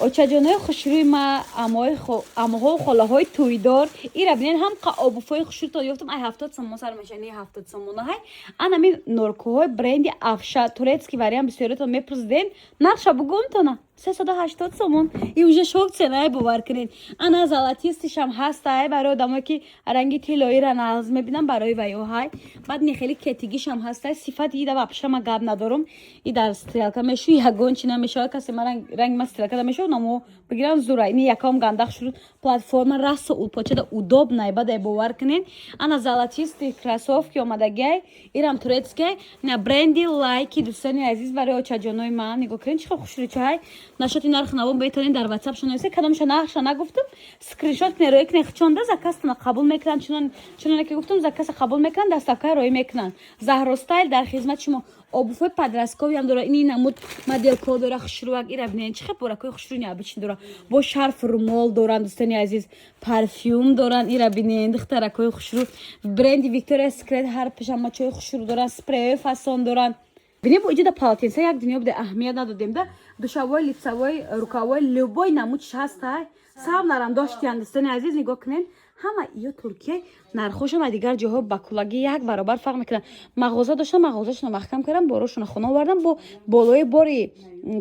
Очаҷонои хушрӯи ма, амоҳову холаҳои тӯйдор, ира бинен, ҳам қа обуфҳои хушрӯ ёфтам. Ай 70 сомон сар меша, не, 70 сомона ҳай. Анами норкуҳои бренди Афша, турецкий вариант, бисёритон мепурсиден. Нархша бугумтона: 380 сомон. И уже шок цена, бовар кунед. Ана золотистый шам ҳастай, барои одамое ки ранги тиллоира нағз мебинам, барои ваё ҳай. Баъд не, хеле кетигишам ҳастай. Сифати ида вообще ма гап надорум. И дар стиралка мешу, ягон чи намешавад. Касе ма ранги ма стиралка намешавад, намо бигирам, зура. Ини якам гандах шуд, платформа расо улпочада, удобный бадай, бовар кунед. Ана золотистый кроссовки омадагиай, ирам турецкий, на бренди Лайки. Дӯстони азиз, барои очаҷонои ман, нигоҳ кунед, чӣ хел хушрӯчаҳай. Нашоти нарх наво метавонед дар Ватсап шонависе. Кадомша нархша нагуфтум, скриншот кунед, роӣ кунед, хичонда заказтона қабул мекунанд. Чуноне ки гуфтум, заказа қабул мекунанд, доставка роӣ мекунанд. Заҳро Стайл дар хизмати шумо. Обувҳои подростковый ам дора, ини намуд моделко дора, хушрӯак. Ира бинед, чӣ хел боракҳои хушрӯ, необычный дора. Бо шарф, румол доранд, дӯстони азиз, парфюм доранд. Ира бинед, духтаракҳои хушрӯ, бренди Виктория Секрет, ҳар пижамачои хушрӯ доранд, спрейҳои фасон доранд. Бинед, бо иҷода полотенца як дунё буде, аҳамият надодем да. Душевой, лицевой, рукавой, любой намудш ҳастай. Савнарам доштиян, дӯстони азиз, нигоҳ кунед, ҳама ё Туркия. Нархошон аз дигар ҷоҳо ба кулагӣ як баробар фарқ мекунад. Мағоза доштан, мағозашонро маҳкам кардам, борошонро хона овардам. Бо болои бори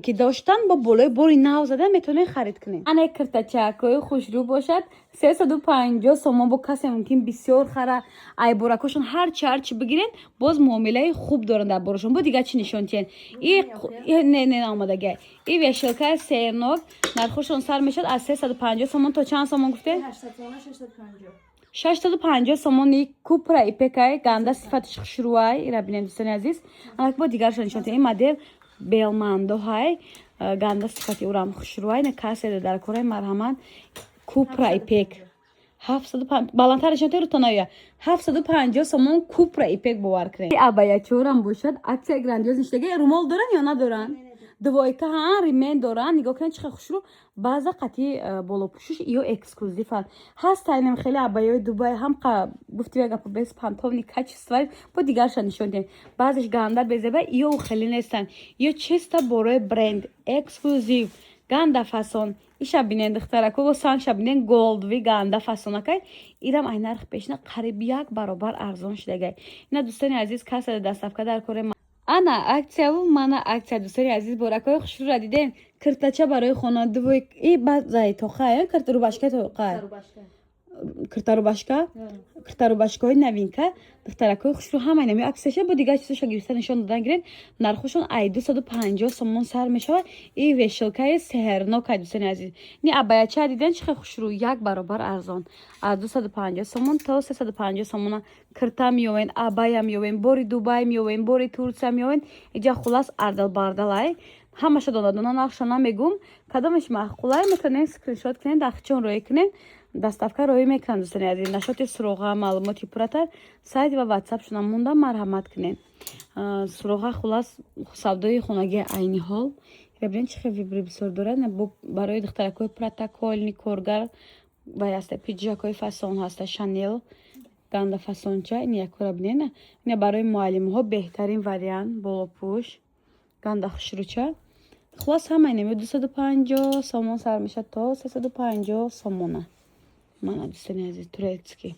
ки доштан, бо болои бори нав зада метавонед харид кунед. Ана киртачакҳои хушрӯ бошад, 350 сомон. Бо касе мумкин бисёр хара, ай боракошон ҳарчи ҳарчи бигирен, боз муомилаи хуб доранд дар борошон. Бо дигар чӣ нишон тиҳен? Не, не, омадагай. И вешалкаи сернок, нархошон сар мешавад аз 350 сомон то чанд сомон гуфте? 650 сомони. Купра ипекай, ганда сифатиш хушрӯай. Ира бинед, дӯстони азиз. Анак бо дигаршон нишон тиҳен. Ин модел белмандо ҳай, ганда сифати урам хушрӯай. На касе дар кораи, марҳамат. Купра ипек баландтар нишон тиҳен, рутоноя. 750 сомон купра ипек, бовар кунед. Абаячорам бошад, акция грандиоз ништага. Румол доранд ё надоранд? Двойка ҳа, ремень доранд. Нигоҳ кунед, чӣ хел хушрӯ. Баъза қатъи болопӯшиш ё эксклюзиванд ҳастайнем. Хеле абаёи Дубай ҳам гуфти як гапо, беспонтовный качество. Бо дигарша нишон диҳем. Баъзеш ганда безеба, ё хеле нестанд, ё чисто борои бренд, эксклюзив, ганда фасон. Иша бинен, духтарако, бо санша бинен, голдви, ганда фасонакай. Ирам ай нарх пешина қариб як баробар арзон шудагай. Ина, дӯстони азиз, касе доставка дар кори. Ана акцияву мана акция, дӯстони азиз, боракҳои хушрӯра дидем. Киртача барои хона, двой и базаи тоқа, кирта рубашка, тоқа, кирта рубашка, кирта рубашкаҳои новинка, духтаракҳои хушрӯ, ҳамаи нами акцияша. Бо дигар чизоша гирифта нишон додан гирем. Нархошон ай 250 сомон сар мешавад. И вешалкаи сеҳрнокай, дӯстони азиз. Ни абаяча диден, чӣ хел хушрӯ, як баробар арзон, аз 250 сомон то 350 сомона. Кирта меёвен, абая меёвен, бори Дубай меёвен, бори Турсия меёвен. Иҷа хулас ардал бардалай, ҳамаша дона дона нархша намегум. Кадомеш маъқулай, метавонед скриншот кунед, дахчон роӣ кунед, доставка роӣ мекунанд. Дӯстони азиз, нашоти суроға, маълумоти пурратар сайт ва Ватсапшона монда, марҳамат кунед. Суроға хулас савдои хонагии айни ҳол. Бибинед, чӣ хел выбор и бисёр дорад. Барои духтаракҳои протокольный, коргар вай ҳаста, пиджакҳои фасон ҳаста, Шанел, ганда фасонча. Ин якора бинед, ина барои муаллимҳо беҳтарин вариант, болопӯш, ганда хушрӯча. Хулас, ҳамаи нами 250 сомон сар мешавад то 350 сомона. Мана, дӯстони азиз, турецкий.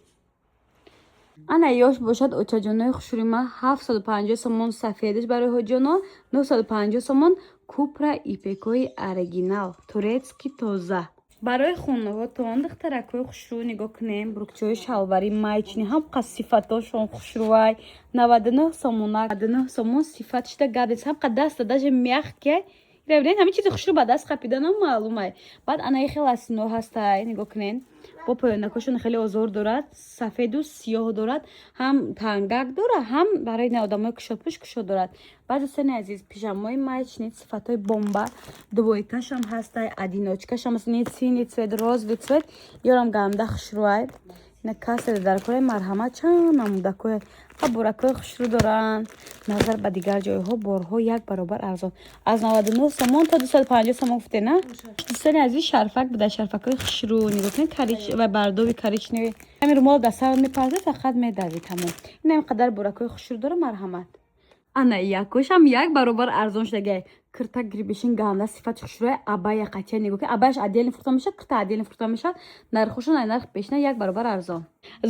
Ана ёш бошад, очаҷонои хушрӯма, 750 сомон сафедаш, барои ҳоҷоно 950 сомон. Купра ипекҳои оригинал, турецкий, тоза барои хонаҳотон. Духтаракҳои хушрӯ, нигоҳ кунем, брюкчаҳои шалвари маечный, ҳам қа сифатошон хушрӯвай, 99 сомона, 99 сомон. Сифат шида гап нест, ҳам қа даста даже мягкий. Бибинед, ҳамин чизи хушрӯ ба даст қапиданам маълумай. Баъд анаи хел асино ҳастай, нигоҳ кунед, бо поёнакошон хеле озор дорад, сафеду сиёҳ дорад, ҳам тангак дорад, ҳам барои одамои кушодпӯш кушод дорад. Баъд, дӯстони азиз, пижамои маечный, сифатҳои бомба, двойкашам ҳастай, одиночкашам ҳаст, синий цвет, розовый цвет, ёрам ганда хушрӯай. Ина касе дар кораи, марҳамат. Чанд намудакҳои ва буракҳои хушрӯ доранд. Назар ба дигар ҷойҳо борҳо як баробар арзон, аз 99 сомон то 250 сомон гуфте, на, дӯстони азиз? Шарфак буда, шарфакҳои хушрӯ, нигоҳ кунед, корич ва бардови коричневый. Ҳамин румол дар сар мепарзед, фақат медави, тамом. Ина ин қадар буракҳои хушрӯ дора, марҳамат. Ана якошам як баробар арзон шудагай. Кирта гребешин ганда сифати хушрӯя, абая қатия нигоҳ ки абаяш отдельно фурӯхта мешавад, кирта отдельно фурӯхта мешавад. Нархошон ай нарх пешина як баробар арзон.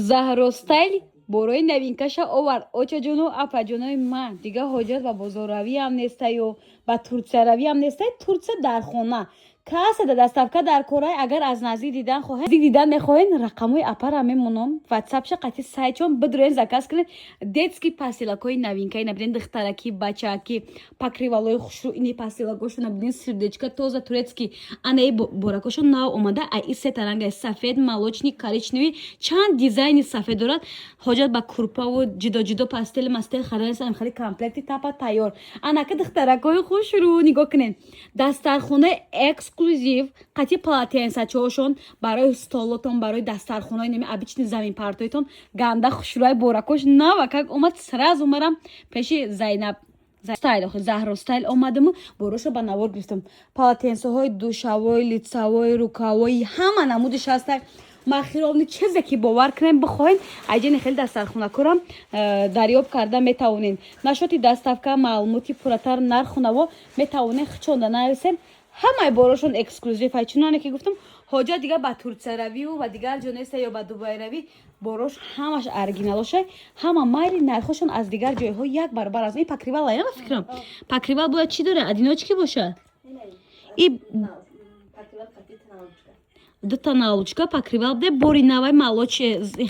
Заҳро Стайл борои новинкаша овард. Очаҷону апаҷонои ман, дига ҳоҷат ба бозорравиам нестаю, ба Турсияравиам нестай. Турсия дар хона. Касе да доставка дар корай, агар аз наздик дидан хоҳед, дидан мехоҳед, рақамҳои апара мемонам, ватсапша қати сайтчон, бидроен, заказ кунед. Детский постелакҳои новинкаи набинед, духтараки, бачаки, покрывалои хушрӯ. Ини постелакошо набинед, сердечко, тоза турецкий. Анаи боракошо нав омада. Ай и сета ранга: сафед, молочный, коричневый, чанд дизайни сафед дорад. Ҳоҷат ба курпаву ҷудо ҷудо постели мастел харидан, хали комплекти тапа тайёр. Анака, духтаракҳои хушрӯ, нигоҳ кунед: дастархонаи эксклюзив қати полотенцачаҳошон барои столотон, барои дастархонаи неми обычный заминпартоитон. Ганда хушрӯи боракош навакак омад. Сразу марам пеши Зайнаб Стайл, Заҳро Стайл омадаму борошо ба навор гирифтам. Полотенцаҳои душевой, лицевой, рукавой, ҳама намудиш ҳаста. Махировни чизе ки бовар кунем бихоҳем, айҷани хеле дастархонакорам дарёб карда метавонем. Насчёти доставка маълумоти пурратар, нархунаво метавонем хичонда нависем. Ҳамаи борошон эксклюзив ай. Чуноне ки гуфтам, ҳоҷат дига ба Турсияравию ва дигар ҷо неста ё ба Дубайравӣ. Борош ҳамаш оригиналоша, ҳама майли, нархошон аз дигар ҷойҳо як баробар аст. Ин покрывал аяма фикрам, покрывал бояд чӣ дора, одиночки бошад и дута наволочка. Покрывал буде, бори навай, молоч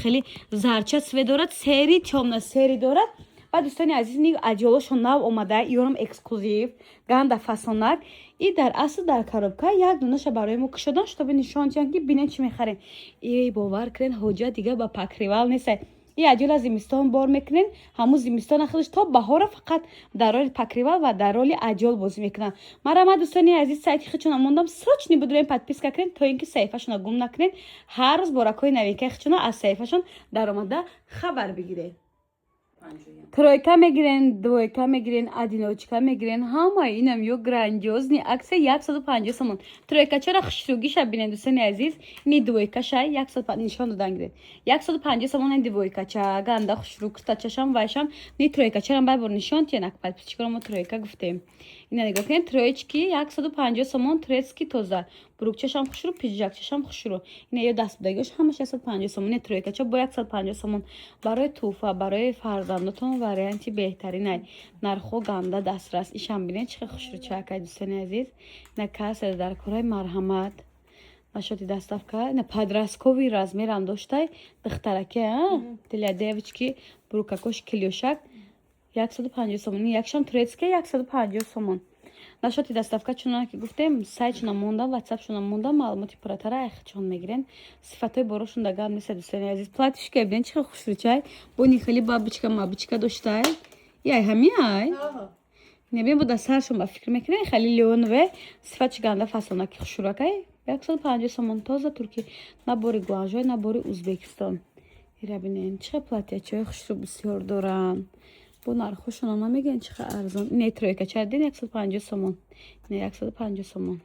хеле зарча цвет дорад, серый, тёмно серый дорад. Ва, дӯстони азиз, ни одеялошон нав омада, иёрам эксклюзив, ганда фасонак. И дар асл дар коробка як донаша барои мо кушодан, чтобы нишон диҳанд, ки бинен, чӣ мехарем. И бовар кунед, ҳоҷат дига ба покрывал нест. И одеяла зимистон бор мекунен, ҳамун зимистон ахлиш то баҳора фақат дар роли покрывал ва дар роли одеял бозӣ мекунанд. Марама, дӯстони азиз, сайти хичона мондам, срочно бидурем, подписка кунед, то ин ки саҳифашона гум накунед. Ҳар рӯз боракҳои новинкаи хичона аз саҳифашон даромада хабар бигиред. Тройка мегирен, двойка мегирен, одиночка мегирен, ҳамаи инам ё грандиозный акция, 150 сомон. Тройкачара хушрӯгиша бинед, дӯстони азиз. Ини двойкаша яксад нишон додан гиред, 150 сомон. Ин двойкача ганда хушрӯ, куртачашам, вайшам. Ни тройкачарам бай бор нишон тиянак, подписчикоро. Мо тройка гуфтем, ина нигоҳ кунед, троечки 150 сомон, турецкий, тоза. Брюкчашам хушрӯ, пиджакчашам хушрӯ. Ина ё дастбудагиош ҳамаш 150 сомон. Ина тройкача бо 150 сомон барои тӯҳфа, барои фарзандотон варианти беҳтаринай. Нархҳо ганда дастрас. Ишам бинед, чӣ хел хушрӯчакай, дӯстони азиз. Ина касе дар кораи, марҳамат. Насчёти доставка, ина подростковый размерам доштай, духтараке, для девочки. Брюкакош клёшак, 150 сомон. Якшам турецкий, 150 сомон. Насчёти доставка, чуноне ки гуфтем, сайтшона монда, ватсапшона монда, маълумоти пурратара айхчон мегирен. Сифатҳои борошон да гап неста, дӯстони азиз. Платьишка бинед, чӣ хел хушрӯчай, бо ни хеле бабочка мабочка доштай. Яй ҳами ай небин бо дастаршон ба фикр мекунед, хеле леонове, сифатши ганда, фасонаки хушрӯакай, 150 сомон, тоза туркӣ, на бори Гуанжой, на бори Узбекистон. Ира бинед, чӣ хел платьячаҳои хушрӯ бисёр доранд, бо нархҳошона намегӯянд, чӣ хел арзон. Ине тройкача дин, 150 сомон, ине 150 сомон.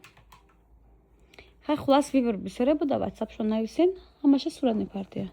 Хай, хулас, выбор бисёре буда, ватсапшон нависен, ҳамаша сурат мепартояд.